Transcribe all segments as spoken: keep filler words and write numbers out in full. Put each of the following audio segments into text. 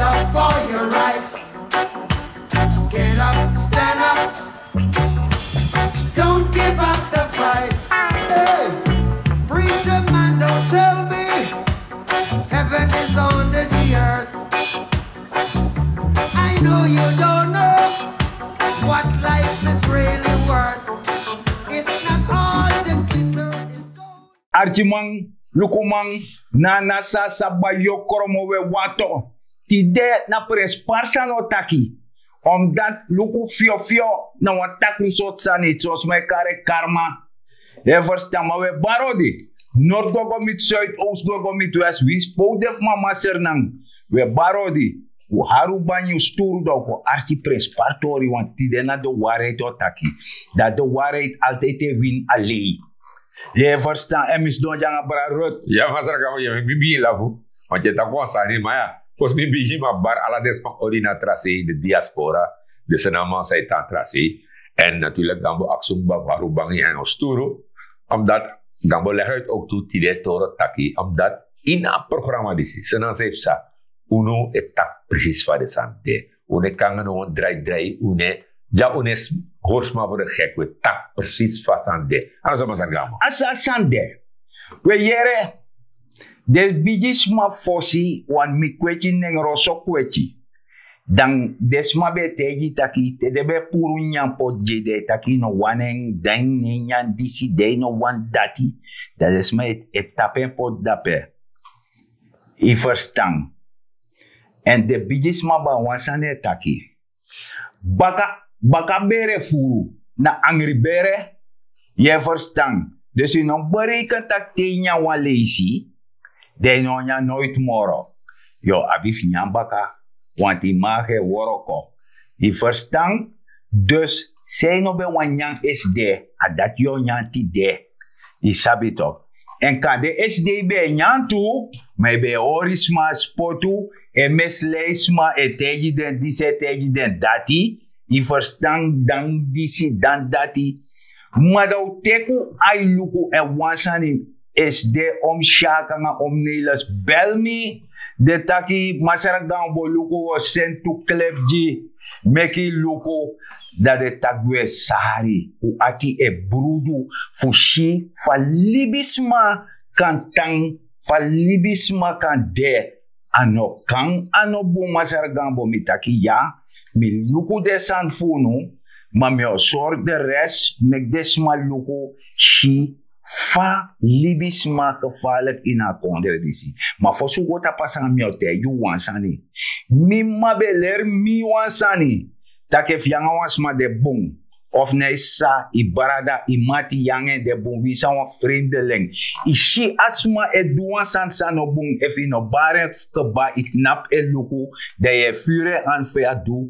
Up for your rights. Get up, stand up. Don't give up the fight. Hey, preacher man, don't tell me heaven is under the earth. I know you don't know what life is really worth. It's not all the glitter is gold. Arkiman, lukuman, na na sa sa bai yu o kromo we wato. Tide na prenspari sani o taki. Omdati luku fiofio na wan takru sortu sani, so sma e kari en karma. Yu e ferstan, ma wi e bari odi. Nord go go miti suid, oost go go miti west, winsi pe un de fu mama Sernan. Wi e bari odi. Un hari un bangi, un sturu, dan un kon arki prenspari tori, want tide na de waarheid o taki. Dan de waarheid altijd e wini alleen. Yu e ferstan, èn mi sidon dya nanga bra Ruth. Ya, masra Gamo, yu e meki mi bigin lafu. Want yu e taki wan sani, ma ya, fosi mi bigin, mi abi bari ala den sma odi na tra sei, den diaspora, den sranan san e tan tra sei. Èn natuurlijk Gamo aksi un kaba fu hari un bangi èn un sturu. Omdati Gamo leg uit ook tu tide tori o taki. Omdati ini a programma disi, sranan san e psa, unu e taki precies fa den sani de. Un no e kon nanga no wan drai drai, un no e, dya un no e hori sma fu de gek, un e taki precies fa sani de. A no so, masra Gamo? A so a sani de. Wi e yere, den bigisma fosi, want mi kweti nen roso kweti. Dan den sma ben e taigi taki, te den ben e puru nyanyan poti gi den, den e taki yu no wani en, dan yu no e nyan disi, dan yu no wani dati. Dan den sma e, e tapu en poti dape. Yu ferstan. Èn den bigisma, bari wan sani e taki. Baka, baka bere furu na angri bere, yu e ferstan. Dus yu no mus bereken taki te yu nyan wan leisi, dan yu no o nyan noiti moro. Yu o abi fu nyan baka, want yu magi e wroko. Yu ferstan? Dus san yu no ben wani nyan esde, a dati yu o nyan tide. Yu sabi tok. Èn kande esde yu ben e nyan tu, ma yu ben e hori sma spotu, e mislei sma, e taigi den disi, e taigi den dati. Yu ferstan? Dan disi, dan dati. Ma dan un teki un ai luku, èn wan sani, esde Oom Sjaak nanga Oom Nelis bel mi. Den taki, masra Gamo, luku, wi o seni tu klep gi, meki yu luku. Dan den taki wi e sari, un ati e brudu fu si fa libisma kan tan, fa libisma kan de. A no kan, a no bun, masra Gamo. Mi taki ya, mi luku den sani fu unu, ma mi o sori de rest, meki den sma luku, si fa libisma gevaarlijk ini a kondre disi. Ma fosi un go tapu a sani, mi o taigi un wan sani. Mi mama ben leri mi wan sani, taki efu yu nanga wan sma de bun, of na yu sisa, yu brada, yu mati, yu nanga en de bun, winsi a wan vreemdeling, yu si a sma e du wan sani san no bun, efu yu no bari en kaba, yu tnapu e luku, dan yu e firi en an fa yu a du,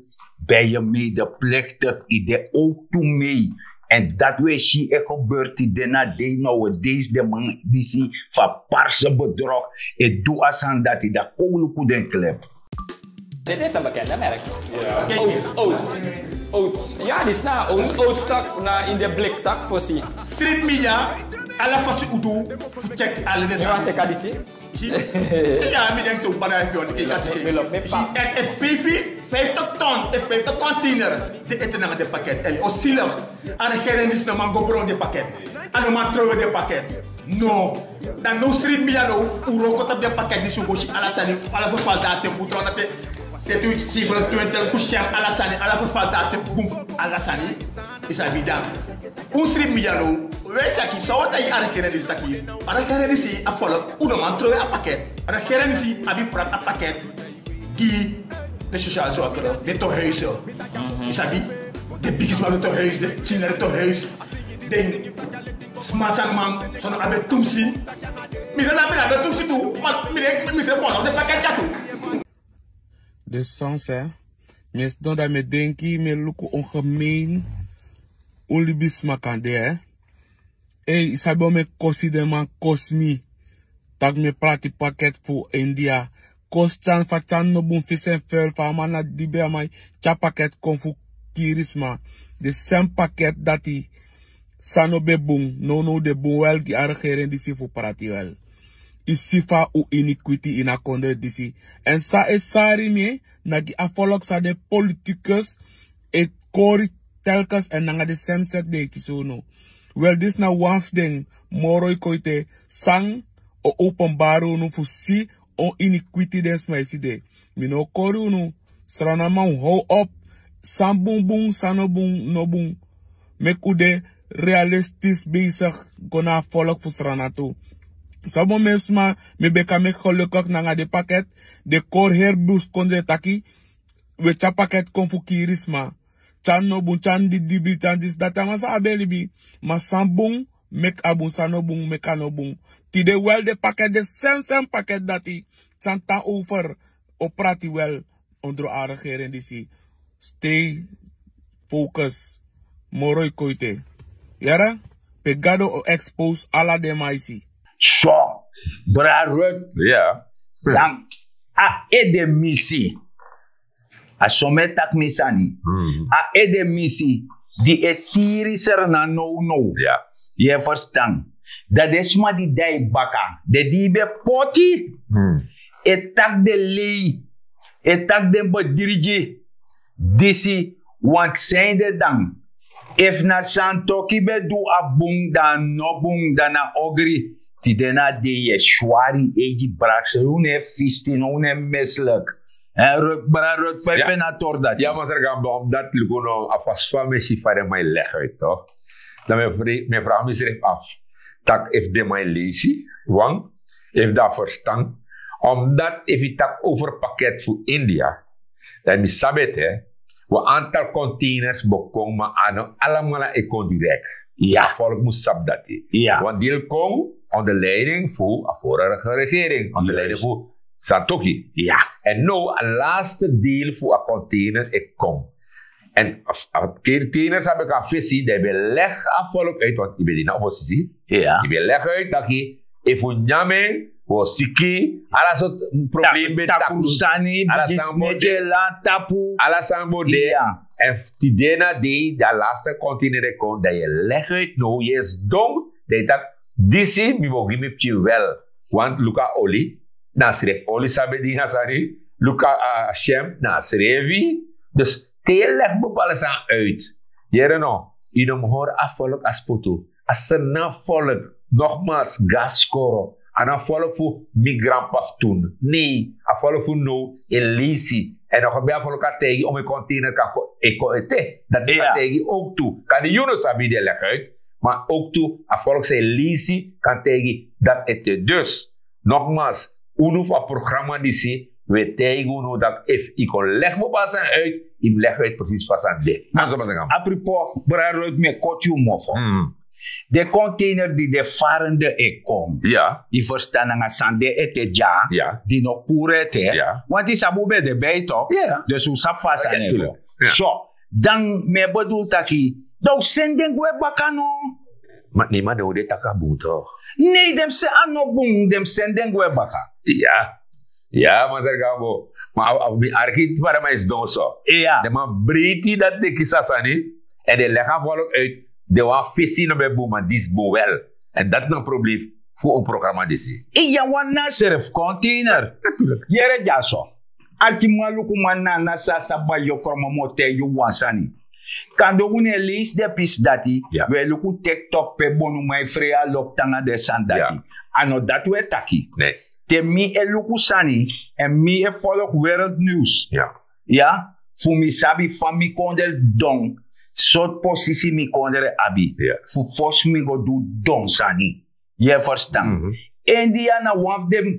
ben yu medeplichtig, yu de ook tu mee. Èn dati wi e si e gebeur tide na dei, nowadays, den man disi fu a parse bedrog e du a sani dati, dan kon un luku den klep. Dit is een bekende merk. Oats, Oats, Oats. Ja, die is na Oats, Oats tak, na in de blik tak voorzien. Street media, ala fasi un du fu check ala den sani. Wacht, ik kan die zien. Si, ya, mi denki tu, bada, efu yu wani, yu kan teki. Èn efu feifi, fifty ton, efu fifty container, den ete nanga den paket. Èn yu o si, a regering disi no man go bron den paket. A no man trowe den paket. No. Dan now street media now, un wroko tapu den paket disi, un go si ala sani, ala ferfaldaad, un go tron na te, te tu, si, bron, tu, te, kusyam, ala sani, ala ferfaldaad, un go ala sani. Yu sabi, dan un street media now, wi e si taki, san wi e taigi a regering disi taki, a regering disi, a follow, un no man trowe a paket. A regering disi abi prati a paket gi den sociale zorg, den tehuizen. Yu sabi, den bigisma, den tehuizen, den senior, den tehuizen, den sma san no man, san no abi tumsi. Mi srefi no abi tumsi tu, ma mi de, mi srefi wan fu den paket ya tu. Dus soms, hè, mi e sidon dan mi e denki, mi e luku on gemeen un libisma kan de, hè. Ei, yu sabi on mi e kosi den man kosi mi. Tak' mi e prati paket fu India. Kosi tyan, fa tyan no bun, fisi en fuil, fa a man na dibi a man tyari paket kon fu kiri sma. Den sem paket dati san no ben bun, nownow den bun wel, gi a regering disi fu prati wel. Yu si fa un inikwiti ini a kondre disi. Èn san e sari mi na gi a folok san den politikus e kori telkens èn nanga den senseti den e kisi unu. Wel, disi na wan fu den moro yu kon ete san o openbari unu fu si on inikwiti den sma e si de. Mi no o kori unu. Srana man, how op. San bun bun, san no bun no bun. Meki un de realistis besigi go na a folok fu Srana tu. Sabi mi sma, mi ben kan meki gelukigi nanga den paket. Den kori heri bus kondre taki we tyari paket kon fu kiri sma. Tyari no bun, tyari didibri, tyari disi dati. A man sa abi e libi. Ma san bun meki a bun, san no bun meki a no bun. Tide wel den paket, den sensen paket dati san tan over o prati wel. Ondro a regering disi. Stay focus. Moro yu kon ete. Yere? Pe Gado o expose ala den man yu si. So, bra Ruth, ya, dan a ede misi. A so mi e taki mi sani. A ede misi di e tiri Srana nownow. Ya. Yu e ferstan? Dan den sma di dai baka, den di yu ben poti, e taki den lei, e taki den bedirigi. Disi, want san ede dan? Efu na santoki ben du a bun, dan a no bun, dan na ogri. Tide na a dei yu e swari, eigi braksi, un no e fisti, no, un no e meslik. Bra Ruth, fa yu pena tori dati? Ya, masra Gamba, omdat luku no, a fasi fa mi e si fa den man e leg uit, toch? Dan mi e fri-, mi e vraag misrefi af, taki efu den man e leisi, wan, efu den abi ferstan. Omdat efu yu taki over paket fu India, dan mi sabi ete, wan aantal containers bo kon, ma a no alamala e kon direct. Ya. A volk mus sabi dati. Ya. Wan deel kon onder leiding fu a vorige regering, onder leiding fu Santoki. Ya. En now a laatste deel fu a container e kon. En a, a container sabi kan fesi, dan yu ben leg a volk uit, want yu ben de na oppositie. Ya. Yu ben leg uit taki efu un nyan en, un o siki, ala sortu problem ben, takru sani, ala sani bo de, ala sani bo de. Ya. En tide na dei, dan a laatste container e kon, dan yu e leg uit now, yu e sidon, dan yu taki, disi mi bo gi mi pikin wel. Want luku a oli, na a srefi oli sabi dingi a sani, luku a, a shem, na a srefi. Dus te yu e leg bepaalde sani uit, yere no, yu no mus hori a volk a spotu. A Srana volk, nogmaals, gaskoro. A no a volk fu mi granpa fu toen. Nee, a volk fu now e leisi. En nog ben a volk kan taigi on mi container kan kon, e kon ete. Dati mi kan taigi yu ook tu. Kan yu no sabi, den leg uit. Ma ook tu, a volk san e leisi kan taigi dati ete. Dus, nogmaals, unu fu a programma disi, wi e taigi unu dati efu yu kon leg bepaalde sani uit, yu mus leg uit precies fa sani de. A so, masra Gamba. Apropos, bra Ruth, mi e koti yu mofo. Den container di de farende e kon. Ya. Yu ferstan, nanga san den ete dya, ya, di no puru ete. Ya. Want yu sabi un ben de bij, toch? Ya. Dus un sabi fa a sani e go. Ya. So, dan mi e bedoel taki, dan un seni den gwe baka no? Ma nee, ma den o de taki a bun, toch? Nee, den mus seni, a no bun, den mus seni den gwe baka. Ya. Ya, masra Gamba. Ma a, a, mi arki fa den man e sidon so. Ya. Den man breiti dati den kisi a sani. En den leg a volk uit. Den wan fesi no ben bun, ma disi bun wel. En dati na a problem fu un programma disi. Ya, wan na srefi container. Natuurlijk. Yere dyaso. Arkiman, lukuman, na, na sa, sa bai yu, kromo, mi o taigi yu wan sani. Kande un no e leisi den pisi dati, ya, wi e luku TikTok pe bonuman e frei a loktu nanga den sani dati. Ya. A no dati wi e taki. Nee. Te mi e luku sani, en mi e folok Wereld Nieuws. Ya. Ya, fu mi sabi fa mi kondre don, sortu posisi mi kondre abi. Ya. Fu fosi mi go du don sani. Yu e ferstan? Mhm. India na wan fu den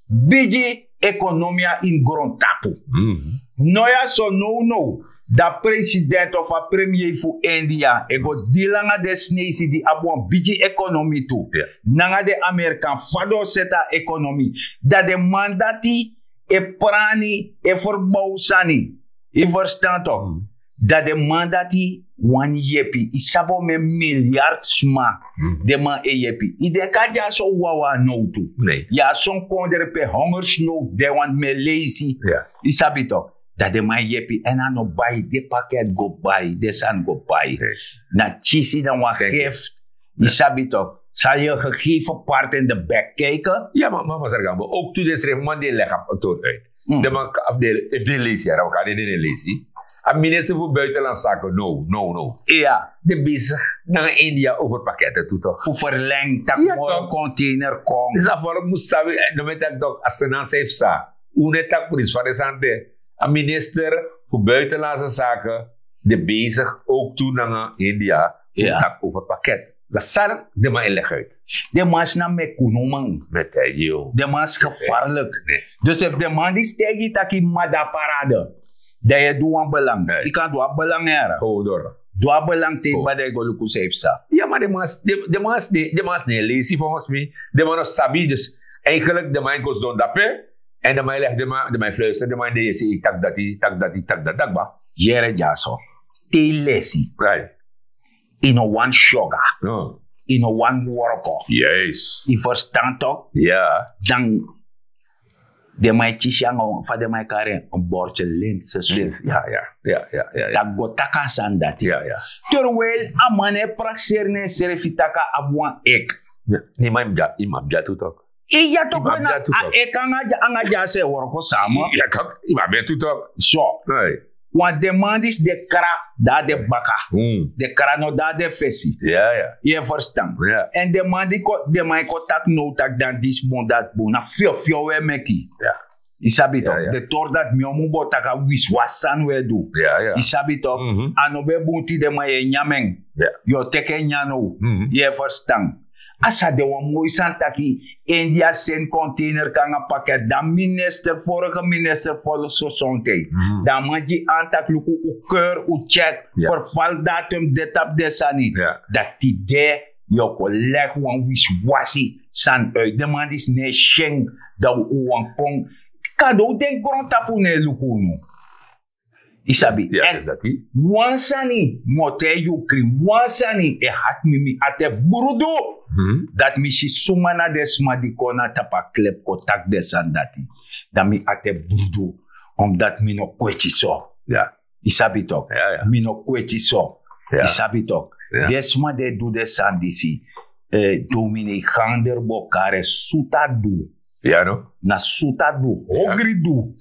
bigi ekonomia ini grontapu. Mhm. No, ya so nownow, dan president of a premier fu India e go dili nanga den Sineisi di abi wan bigi ekonomi tu. Ya. Nanga den Amerikan, fa den o seti a ekonomi. Dan den man dati e prani, e ferbow sani. Yu ferstan tok? Mhm. Dan den man dati wani yepi. Yu sabi omeni milyard sma, mhm, den man e yepi. Yu denki a de a so wawan nowtu? Nee. Yu abi son kondre pe hongersnood de, want mi e leisi. Ya. Yu sabi tok? Dan den man e yepi. Èn a no bai, den paket go bai, den sani go bai. Nee. Na kisi, na wan gift. Yu sabi tok? Zal je gegeven part in de bek kijken? Ya, maar mama Sargambo, ook toen de schrijfman die leg op het toon uit. De man, of de, if de lees, ja, dan kan die de lees. A minister voor Buitenlandse Zaken, no, no, no. Ja. De bezig naar India over pakketten toe, toch? Voor verlengd, tak ja, moro toch? Container kom. Dus dat volk moet sabi, eh, no me tak toch, als ze dan zijn sa, hoe net tak prijs van de sante. A minister voor Buitenlandse Zaken, de bezig ook toe naar India, ja, tak over pakket. Dat zal de man in leg uit. De man is na mekunuman. Met hij, joh. De man is gevaarlijk. Nee. Dus if de man die stijgt, taki mada parade. Dan je doet een belang. Nee. Je kan doen een belang, hè. Oh, door. Doe a belang tegen wat hij go luku sa. Ja, maar de man is, de, de man is, de, de man is niet lazy volgens mij. De man is sabi, dus eigenlijk de man goes don dape. En de man legt de man, de man fluistert, de man die is, tak dati, tak dati, tak dati, tak ba. Yere dyaso. Te lesi. Right. Ino wan shoga. No. Ino wan worko. Yes. I verstand toch? Ja. Dan de man e kisi anga fa de man e kari en, een bordje linzensoep. Lins, ja, ja, ja, ja, ja, ja. Tak go taki a sani dati. Ja, ja. Terwijl a man e prakseri na ensrefi taki a abi wan ek. Ja. Ni man bya, i man bya tu tok. I ya tok. I man na bya tu a tok. Ek anga dya, anga dya se worko sama. Ya tok, i man bya tu tok. So. Hey. Want de man disi de kra, dan de baka. Hmm. De kra no dan de fesi. Ja, ja. Ye verstan? Ja. En de man di kon, de man e kon taki no, taki dan disi bun, dati bun. Na fio fio we meki. Ja. I sabi tok? Ja, ja. De tori dati mi o mu bo taki a wiswasi sani we du. Ja, ja. I sabi tok? Mhm. A no ben bun tide, ma ye nyan en. Ja. Yo teki en nyan now. Mhm. Ye verstan? A sa de wan moi sani taki India seni container kon nanga paket, dan minister, vorige minister volksgezondheid. Mhm. Dan a man gi en taki luku, un keur, un check, ja, vervaldatum, dit, tapu den sani. Ja. Dan tide yo kon legi wan wiswasi sani uit. Den man disi no e si en, dan un wani kon. Kande un denki grontapu no e luku unu. I sabi? Ja, en dus dati. Wan sani mi o taigi yu krin, wan sani e hati mi, mi ati e brudu. Mhm. Dati mi si suma na den sma di kon na tapu a klep kon taki den sani dati. Dan mi ati e brudu, omdat mi no kweti so. Ja. I sabi tok? Ja, ja. Mi no kweti so. Ja. I sabi tok? Ja. Den sma di e du den sani disi, eh, dominee Gander Bokare, sutu a du. Ja, no? Na sutu a du. Ja. Hongri du.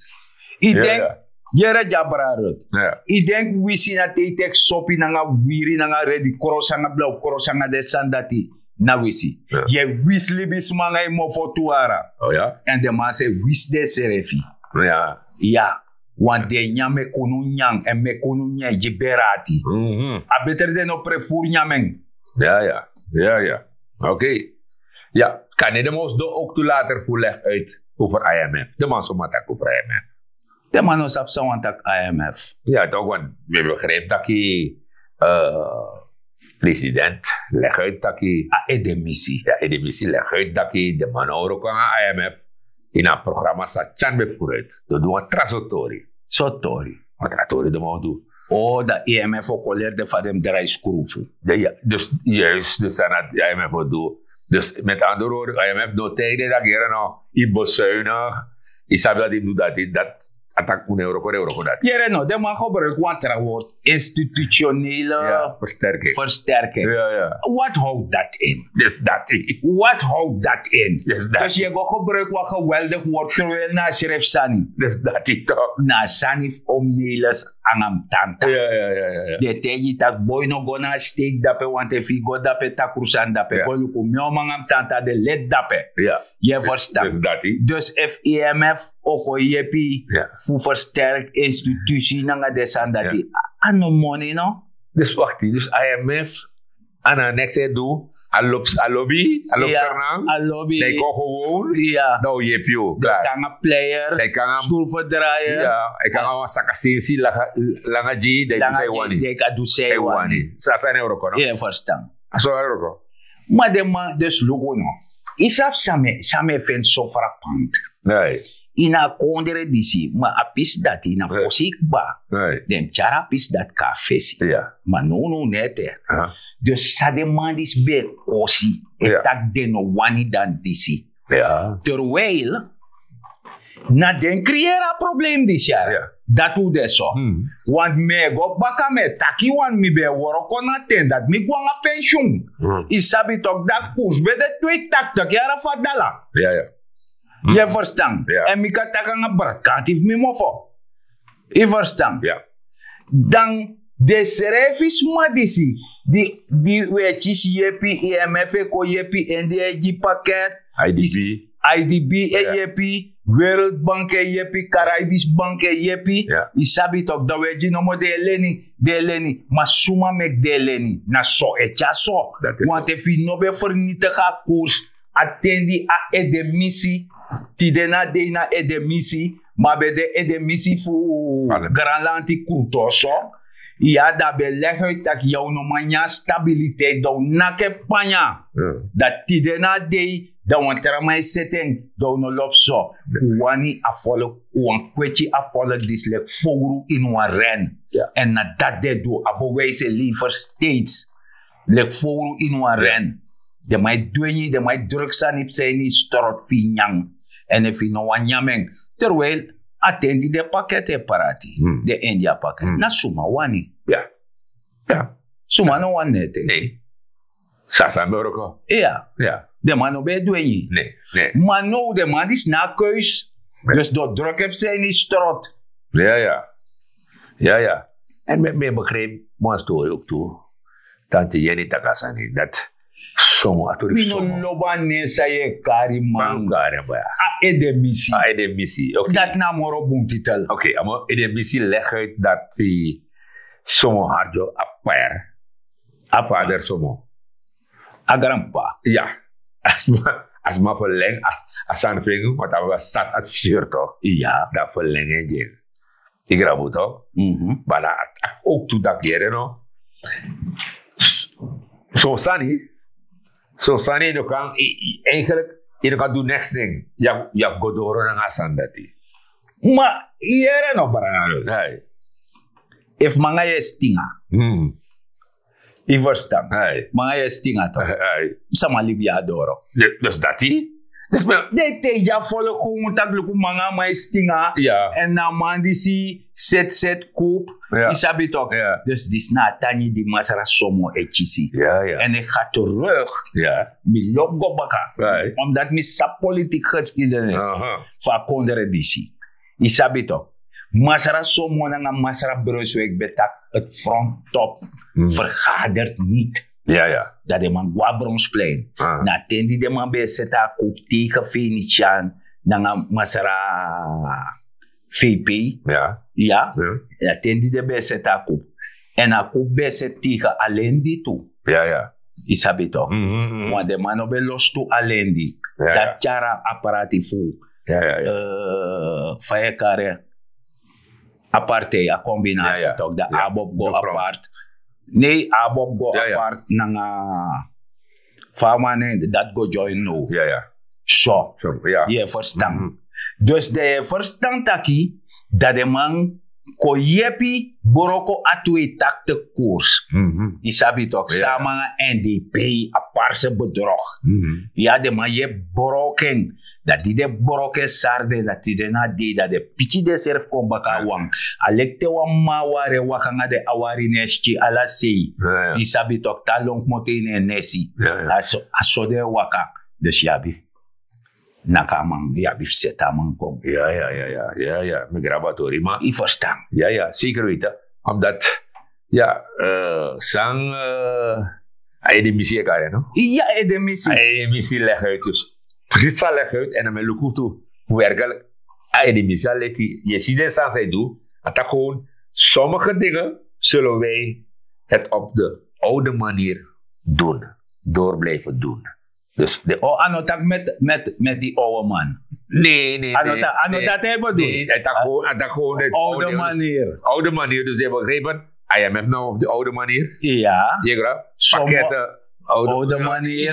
I, ja, denk, ja, yere dya, brada Ruth. Ja. I denk wisi na te i teki sopi nanga wiri nanga redi, krosi anga blaw, krosi anga den sani dati, na wisi. Ja. Ye wisi libisma nanga i mofo tu wara. Oh, ja? En den man sa e wisi densrefi. Ja. Ja. Want den e nyan meki unu nyan, en meki unu nyan e gi bere ati. Mhm. A betre den no prefuru nyan en. Ja, ja. Ja, ja. Oké. Ja, kande den man o sidon ook tu later fu leg uit over I M F. Den man so man taki over I M F. Den man no sabi san wani taki I M F. Ja, toch, want we begrijp taki, eh, president leg uit taki a edemisi. Ja, edemisi leg uit taki den man no wroko nanga I M F. Ini a programma san tyari mi vooruit. Den o du wan tra sortu tori. Sortu tori? Wan tra tori den man o du. Oh, dan I M F o kon leri den fa den mus drai skrufu. Ja, dus juist, dus san I M F o du. Dus met andere woorden, I M F no taigi den taki yere no, i bezuinig, i sabi dati, i du dati, dati, a taki un no e wroko, den e wroko dati. Yere no, den man gebruik wan tra woord, institutionele, ja, versterking. Versterking. Ja, ja. Wat houdt dat in? Dus dati. Wat houdt dat in? Dus dati. Dus ye go gebruik wan geweldig woord, terwijl na a srefi sani. Dus dati toch. Na a sani fu Oom Nelis nanga mi tanta. Ja, ja, ja, ja, ja. Den e taigi taki boi no go na a steik dape, want efu i go dape, takru sani dape. Ja. Go luku, mi oma nanga mi tanta de leti dape. Ja. Ye verstan? Dus dati. Dus efu I M F o kon yepi, ja, fu versterk institusi nanga den sani dati, ja, a, a no moni, no? Dus wakti, dus I M F a no neks e du, a lobi, a lobi, a lobi, ja, sernan, a lobi. Dan i kon gewoon, ja, dan o yepi yu, dan i klaar. Kan a player, dan i kan a schroevendraaier. Ja, i kan a wan saka sensi, langa, langa gi, dan i du san i wani. Dan i kan du san i wani. San, san e wroko, no? Ye verstan? A so e wroko. Ma den man, dus luku no. I sabi san mi, san mi e feni so frappant. Right. Ini a kondre disi, ma a pisi dati na fosi kba. Right. Den tyari a pisi dati kon na fesi. Ja. Ma nownow no ete. Aha. Dus san den man disi ben e kosi, e, ja, taki den no wani dan disi. Ja. Terwijl Na den kriyeri a problem disi yara. Dati un de so. Want mi e go baka mi e taki wan mi ben e wroko na ten dati mi go nanga pensiun. Yu sabi toki dati kurs ben de twee taktik yara fu a dala. Yu e ferstan? Èn mi kan taki nanga bratkanti fu mi mofo. Yu ferstan? Dan den srefi sma disi di di un e kisi yepi, imf e kon yepi, nda e gi paket, idb e yepi, wereldbank e yepi, karibisbank e yepi. Yu sabi toki dan un e gi nomo den e leni, den e leni. Ma suma meki den e leni? Na so e tyari so. Wante fu yu no ben fernitigi a kurs, a ten di a edemisi, tide na dei na edemisi, ma a ben de edemisi fu granlanti kruto so. Ya dan a ben legi uit taki ya un no man nyan stabiliteit dan un naki en panya. Dan tide na a dei dan wan tra man e seti en. Dan un no lobi so. Un wani a folk un wan kweti a folk disi leki fowru ini wan ren. Èn na dati den du a bewijse lever steeds. Leki fowru ini wan ren. Den man e dwengi den man e druk sani psa ini yu strot fu yu nyan. Èn efu yu no wani nyan men terwijl a ten di den paket e prati den india paket na suma wani. Suma no wani neti. Sasa mi broko. Iya. Den man no ben e dwengi. Ma now den man disi na a keus. Dus dor druk e psa ini yu strot. Ya ya. Ya ya. En mi mi begrijp wan story ook tu. Tanti yeni taki a sani dati somo a tori somo. Mi no lobi a nen san yu e kari man. A edemisi. A edemisi. Dati na a moro bun titel. Ok a moro edemisi legi uit dati somo hardo a per a fader somo. A granpapa. Ya. A sma a sma ferleng a sani fu en want a was sat adviseur toch. Ya dan ferleng en gi en. Yu grabu tok. Bala a taki ook tu daki yere no. So sani so sani yu no kan eigenlijk yu no kan du next thing. Yu abi go doro nanga a sani dati. Ma yere no brada. Efu manga yu e stinga. Yu ferstan? Manga yu e stinga tok. Sama libi yu a doro. Dus dati. Den e taigi a folo kon un taki luku manga a man e stinga. Èn na a man disi seti seti kup. Yu sabi toki? Dus disi na a tangi di masra somo e kisi. Èn e ga terug. Mi lobi go baka. Omdat mi sabi politiki geskidenis fu a kondre disi. Yu sabi toki? Masra somo nanga masra brunswik ben taki het fronttop vergadert nit. Dan den man go na bronsplein. Na a ten di den man ben e seti a koop tegen venetian nanga masra vp. Ya. Na a ten di den ben e seti a koop. Èn a koop ben e seti tegen alen di tu. Yu sabi toki? Wan den man no ben lostu alen di. Dati tyari a prati fu fa yu e kari a partij a kombinasi toki dan abob go apart. Nei abob go apart nanga fa a man nen dati go join now. So yu e ferstan? Dus dan yu e ferstan taki dan den man kon yepi broko a tweetaktik koers. Yu sabi toki sama nanga ndp a parse bedrog. Ya den man yepi broko en. Dan di den broko en sari den dan tide na a dei dan den piki densrefi kon baka na wan. A leki te wan m'ma a wari e waka nanga den awari ne e skin ala sei. Yu sabi toki te a lon kmoto ini en nesi. A so den e waka. Dus yu abi fu naki a man yu abi fu seti a man kon. Ya ya ya ya ya ya mi grabu a tori ma yu ferstan? Ya ya seker wete. Omdati ya san a edemisi e kari en no? Ya edemisi a edemisi legi uit dus prisi a legi uit èn a mi e luku tu. Werkelik a edemisi a leti yu e si den sani san e du a taki gewoon sommige dingen zullen wij het op de oude manier doen. Door blijven doen. Dus de o a no taki met met met di owe man. Nee nee nee. A no taki a e bedoel. Hij taki gewoon hij taki gewoon de oude manier. Oude manier dus hij begrijp het. Hij heeft nou op de oude manier. Ja. Pakketten. Oude manier.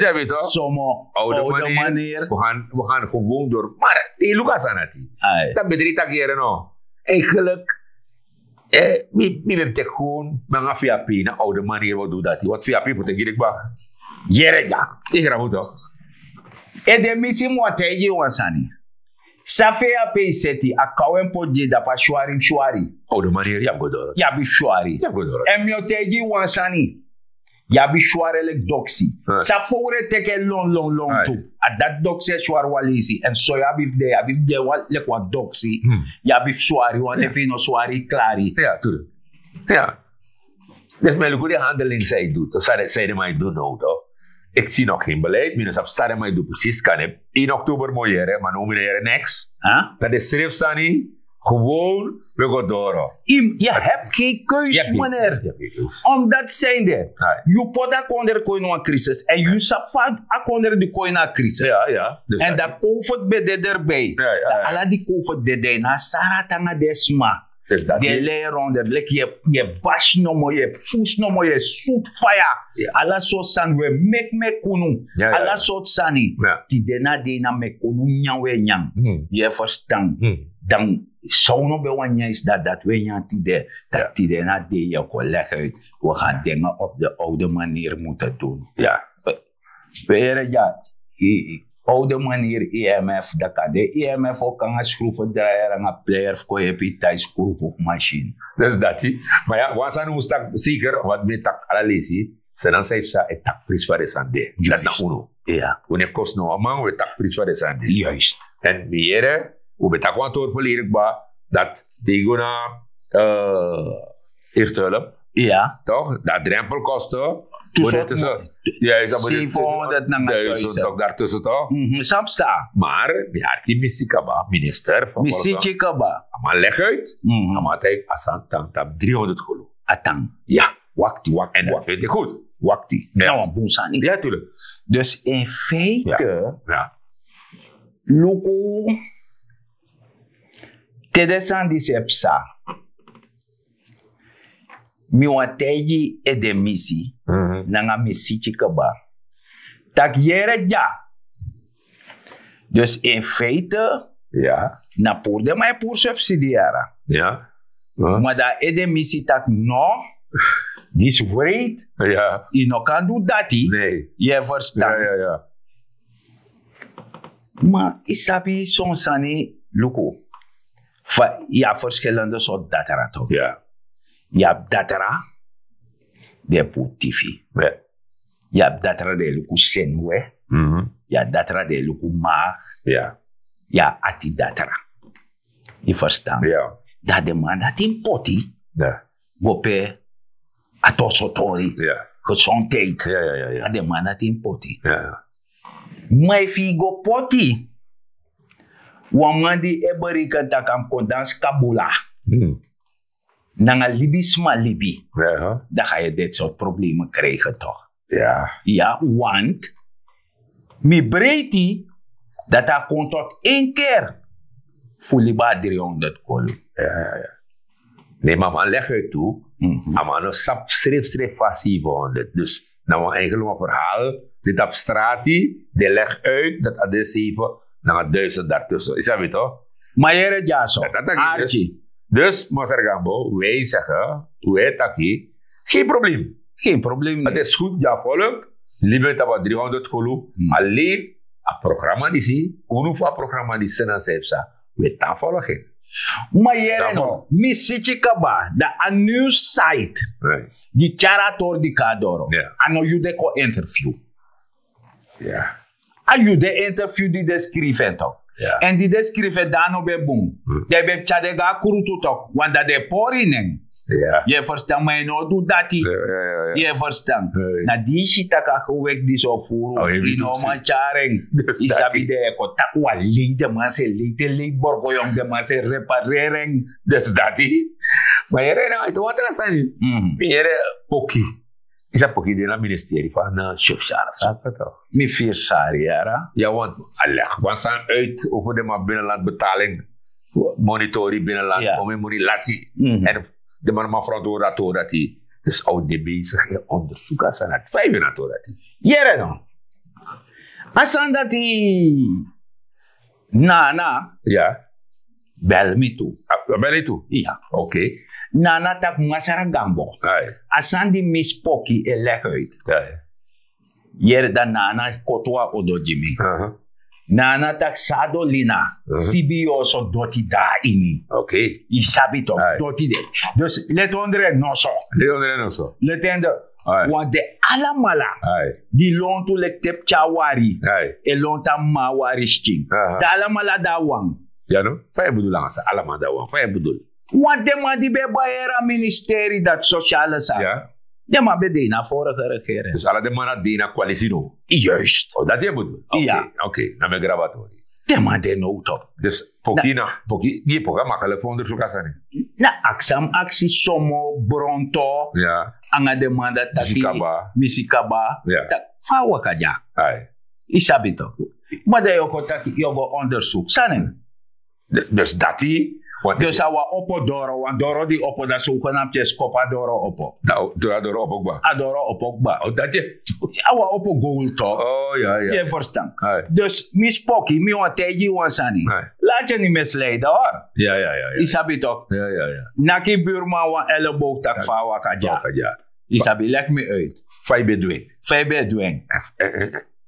Somo oude manier. We gaan we gaan gewoon door maar die luka sanati. Dat bedrijf tak hier no. Eigenlijk. Mi ben teki gewoon nanga fiapi na oude manier wat doe dati wat fiapi fu teki dik baka. Yere ya. Igra fu tok. Ede misi mi wan taigi yu wan sani. Safe ya pe yu seti a kawen poti gi dapu a swari yu swari. Owde maniri yu abi go doro. Yu abi fu swari. Yu abi go doro. Èn mi o taigi yu wan sani. Yu abi swari leki doksi. San fowru e teki en lon lon lon tu. A dati doksi e swari wan leisi èn so yu abi fu de yu abi fu de wan leki wan doksi. Yu abi fu swari wan te fu yu no swari yu klari. Ya. Dus mi e luku den handeling san yu du san den man e du now. Iki si no gen beleid mi no sabi san den man e du presis kan en ini oktober mi o yere ma now mi no yere neks. Dan den srefi sani gewoon we go doro. Yu hebi gen keus meneer. Omdati sende yu poti a kondre kon ini wan krisis èn yu sabi fa a kondre di kon ini a krisis. Èn dan covid ben de derbi. Dan ala di covid de de ini a sara tanga den sma. Den lei ronder leki yu e basi nomo yu e pusu nomo yu e sutu faya. Ala sortu sani wi e meki meki unu. Ala sortu sani. Tide na dei na meki unu nyan wi e nyan. Yu e ferstan? Dan san unu ben wani nyan isi dati dati wi e nyan tide. Dati tide na dei yu e kon legi uit. Wi gan dinge op de owde maniri mutu dun. Wi yere dya owde maniri imf dan kan de imf o kon nanga skrufu drayer nanga player fu kon yepi yu tai skrufu fu masin. Dus dati. Ma ya wan sani mus taki seker want mi e taki ala leisi. Senan san yu psa e taki prisi fa den sani de. Dati na unu. Unu e kosi no wan man wi e taki prisi fa den sani de. Èn mi yere wi ben taki wan tori ferleden kba dati te yu go na eerste hulp. Tok dan drempel kosten. Tusu. Zevenhonderd nanga duizend. Tok daar tussen tok. San psa? Maar mi arki mi si kaba minister. Mi si kaba. A man leg uit. A man tijdi a san tan tapu driehonderd gulu. A tan. Ya. Wakti wakti en dat vind ik goed. Wakti na wan bun sani. Ya tuurlijk. Dus in feite luku te den sani disi e psa. Mi wani taigi edemisi nanga mi siki kaba tak' yere dya. Dus in feite na puru den man e puru subsidi yara. Ma dan a edemisi tak' no, disi wreiti. Yu no kan du dati. Yu e ferstan? Ma yu sabi son sani. Luku fa yu abi ferskilende sortu datra tok. Yu abi datra di e puru tifi. Yu abi datra di e luku senwe. Yu abi datra di e luku mak. Yu abi ati datra. Yu ferstan? Dan den man dati mus poti go pe a torsotori. Gesondheid. Dan den man dati mus poti. Ma efu yu go poti wan man di e bereken tak' a mus kon dansi kabula nanga libisma libi, dan ga yu diti sortu probleme krijgen tok. Ya want mi breiti dati a kon tot en ker fu libi a driehonderd kolu. Ne ma man legi uit tu. A man no sabi srefsref fu a zevenhonderd dus na wan eigenlik wan verhaal. Di tapu strati di legi uit dati a de zeven nanga duizend daartussen yu sabi tok. Ma yere dyaso arki. Dus masargambo wi e sege wi e taki, gen problem. Gen problem. Dati is goed dya volk. Libi tapu a driehonderd gulu. Alen a programma disi unu fu a programma disi senan san yu psa. Wi e tan volgen. Ma yere no mi siki kaba dan a new site di tyari a tori di kon na doro. A no yu de kon interview. A yu de interview di de skrifi en tok. Èn di de skrifi en dan a no ben bun. Den ben tyari den go na krutu tok want dan den e pori nen. Yu e ferstan ma yu no o du dati. Yu e ferstan? Na di yu si tak' a gewek disi o furu yu no man tyari en. Yu sabi den e kon taki wan lei den man se lei te lei borgoyong den man se repareri en. Dus dati. Ma yere na ete wan tra sani. Mi yere poki. Yu sabi poki de na ministeri fan sosiale saka tok. Mi firi sari yara. Ya want a legi wan sani uit over den man binnenland betaling. Monitori binnenland omen moni lasi. Èn den man man frantwordi a tori dati. Dus a o de bezig en ondersuku a sani dati fa yu ben na tori dati. Yere no a sani dati. Nana ya. Bel mi tu. Bel mi tu. Ya. Nana taki masra gambo. A sani di mi spoki e legi uit. Yere dan nana kotu wan odo gi mi. Nana tak' sadolina, sibi yu oso doti de na ini. Ok. Yu sabi tok, doti de. Dus leti ondro en noso. Leti ondro en noso. Leti en de. Wan de alamala. Di lontu leki te pikin a wari. E lontu a mama a wari skin. Dan alamala de na wan. Ya no? Fa yu e budul nanga san alamala de na wan? Fa yu e budul? Wan den man di ben e bai yere a ministeri dati sosiale sani. Den man ben de ini a vorige regering. Dus ala den man na de ini a koalisi no? Juist. Dati yu e budul? Ok. Na mi e grabatori. Den man de no tok. Dus poki na poki gi poki a makkelijk fu ondersuku a sani. Na aksi a mus aksi somo bronto. Nanga den man dati taki misikaba. Fa a waka dya? Yu sabi tok. Ma dan yu o kon taki yu o go ondersuku sani. Dus dati. Dus a wan opo doro wan doro di opo dan so wi kon na mus e skopu a doro opo. Dan a doro opo kba. A doro opo kba. A wan opo goal tok. Yu e ferstan? Dus mi spoki mi wan taigi yu wan sani. Lati en ni mesleide hori. Yu sabi tok? Naki yu burman wan elebow tak' fa a waka dya. Yu sabi leki mi uit. Fa yu ben du en? Fa yu ben du en?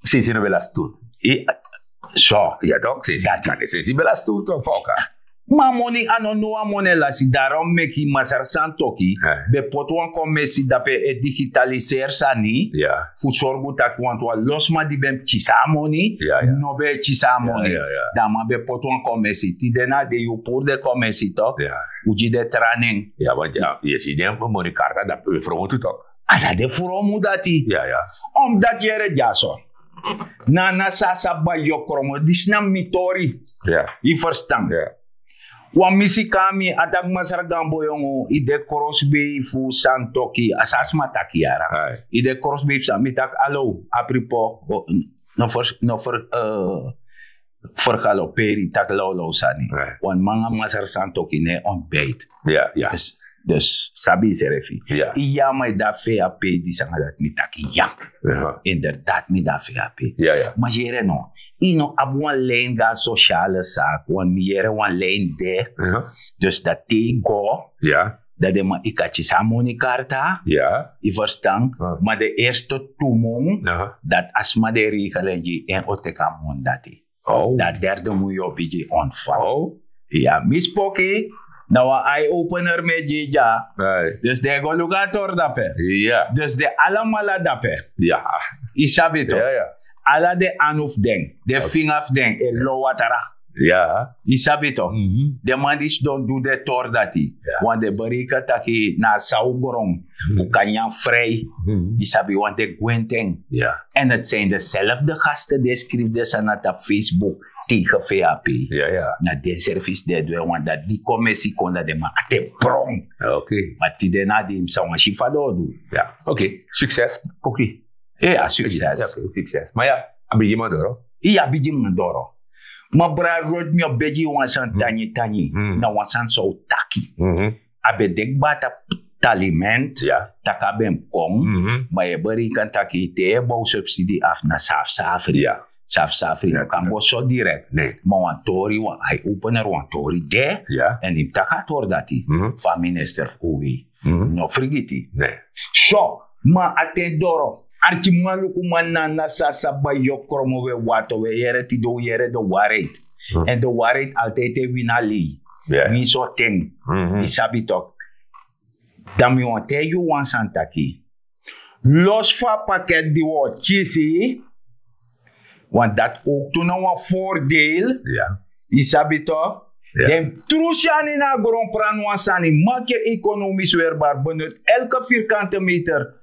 Sensi no ben lasi tun. So ya tok sensi. Kande sensi ben lasi tun tok fa waka. Ma a moni a no no a moni e lasi darom meki masra santoki ben poti wan komesi dape e digitaliseri sani. Fu sorgu taki wantu a losma di ben kisi a moni no ben e kisi a moni. Dan a man ben poti wan komesi tide na a dei yu puru den komesi tok. Un gi den tra nen. Yu e si den moni karta dape wi e fromu tu tok. Ala den fromu dati. Omdati yere dyaso. Nana sasa bayokromo disi na mi tori. Yu ferstan? Wan misi kon na mi a taki masra gambo yongo yu de krosbei fu santoki a sasi man taki yara. Yu de krosbei fu san mi taki alo apripo. No fer no fer fergaloperi taki lawlaw sani. Wan man nanga masra santoki no e ontbijti. Dus sabi yusrefi. Yu yama yu de na vap disi nanga dati mi taki ya. Inderdaad mi de na vap. Ma yere no yu no abi wan lin go na sosiale saki wan mi yere wan lin de. Dus dati te yu go dan den man yu kan kisi a moni karta. Yu ferstan? Ma den erste tu mun dati a sma di e regel en gi yu en o teki a moni dati. Dan a derde mun yu o bigin ontfang. Ya mi spoki na wan eye opener mi e gi yu dya. Dus den e go luku a tori dape. Dus den alamala dape. Yu sabi tok? Ala den anu fu den den finga fu den e low watra. Yu sabi tok? Den man di sidon du den tori dati wan den bereken taki na a saw gron un kan nyan frij. Yu sabi wan den gwenti en. En dati sin deselfde gasten di e skrifi den sani na tapu facebook tegen vap. Na den service di e du en wan dati di kon mesi kon dati den man ati e bron. Ma tide na di yu mus sa wan si fa den o du. Ok. Sukses. Ok. Iya sukses. Ma ya a bigi man doro. Iya a bigi man doro. Ma brada rod mi o begi yu wan sani tangi tangi na wan sani san o taki. A ben de kba tapu taliment tak' a ben mus kon. Ma yu e berikan taki te yu e bow subsidi afu na safsafri. Safsafri no kan go so direkt. Ma wan tori wan eye opener wan tori de. Èn yu mus taki a tori dati fu a minister fu owei. No frigiti. So ma a ten doro arkiman lukuman nana sasa bayokromo we wato we yere tide un yere de warheid. Èn de warheid altijdi e wini a lei. Winsi o ten yu sabi tok? Dan mi wani taigi yu wan sani taki los fu a paket di wi o kisi. Want dati owktu na wan voordeel. Yu sabi tok? Den mus trusi ani na a gron pran wan sani maki yu ekonomis werbar benut elke vierkante meter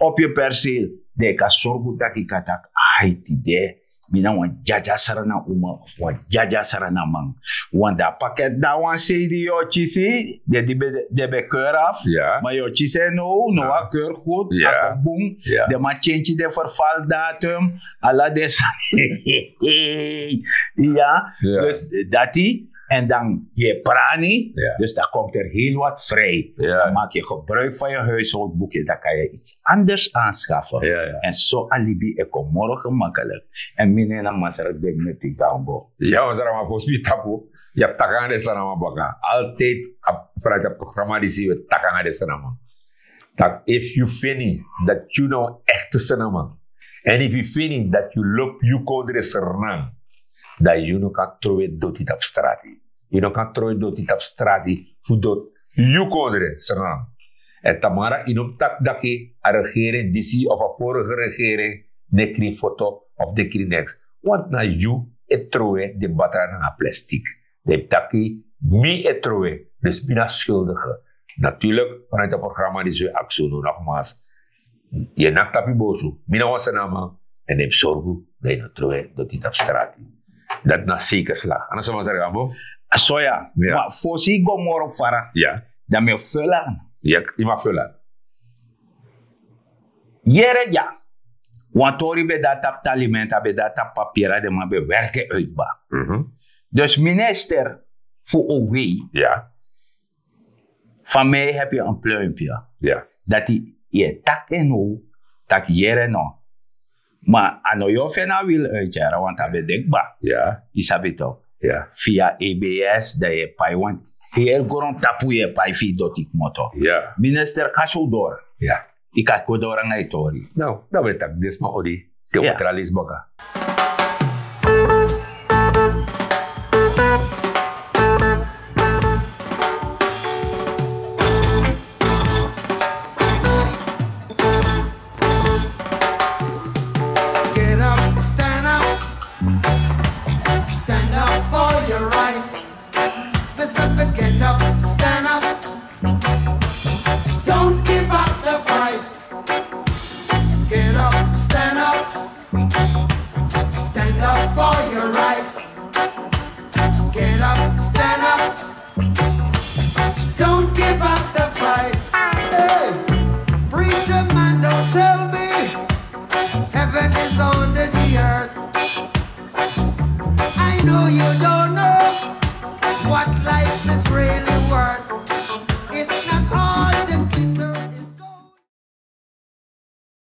op yu perseel. Dan yu kan sorgu tak' yu kan taki ai tide mi na wan dyadya srana uma of wan dyadya srana man. Wan dan a paket dan a wan sei di yu o kisi den di ben den ben keur afu. Ma yu o kisi en now now a keur gud a kon bun. Den man tyentyi den ferfal datum ala den sani. Iya. Dus dati èn dan yu e prani. Dus dan komt er heel wat vrij. Dan maak yu gebruik van yu huishoudboekje dan kan yu iets anders aanschaffen. En so a libi e kon moro gemakkelijk. Èn mi nen na masra dignity gambo. Ya masra man fosi mi tapu. Yu abi taki nanga den sani na man baka. Altijd a prati a programma disi yu e taki nanga den sani na man. Tak' efu yu feni dati yu na wan ekte sranaman èn efu yu feni dati yu lobi yu kondre sranan. dan yu no kan trowe doti tapu strati. Yu no kan trowe doti tapu strati fu doti yu kondre sran. Èn tamara yu no mus taki daki a regering disi of a vorige regering, nekri foto of nekri neks. Want na yu e trowe de batra na a plastik. Den taki mi e trowe, dus mi na skuldige. Natuurlik, vanuit a programma disi wi aksi unu nogmaals, yu e naki tapu yu bosu, mi na wan sani na man. Èn den mus sorgu dan yu no trowe doti tapu strati. Dati na seker slag. Ana so man sari gambo. So ya. Ma fosi yu go moro fara, dan mi e fela. Yu mag fela. Yere dya, wan tori ben de na tapu talimenti, a ben de na tapu papieri, den man ben werki en uitba. Dus minister fu owei, fa mi e hebi en pluimpye, dati yu e taki en now, taki yere no. Ma a no yu o feni a wil uityara, want a ben de kba. Yu sabi tok. Via ebs dan yu e pai wan heri grontapu yu e pai fu yu doti kmoto. Minister, kasi un doro. Yu kan go doro nanga yu tori. No, dan ben taki den sma odi. Te un tra leisi baka. Get up, stand up, stand up for your rights. Mister, get up, stand up. Don't give up the fight. Get up, stand up. Stand up for your rights. Get up, stand up. Don't give up the fight. Hey, preacher man, don't tell me heaven is under the earth. I know you don't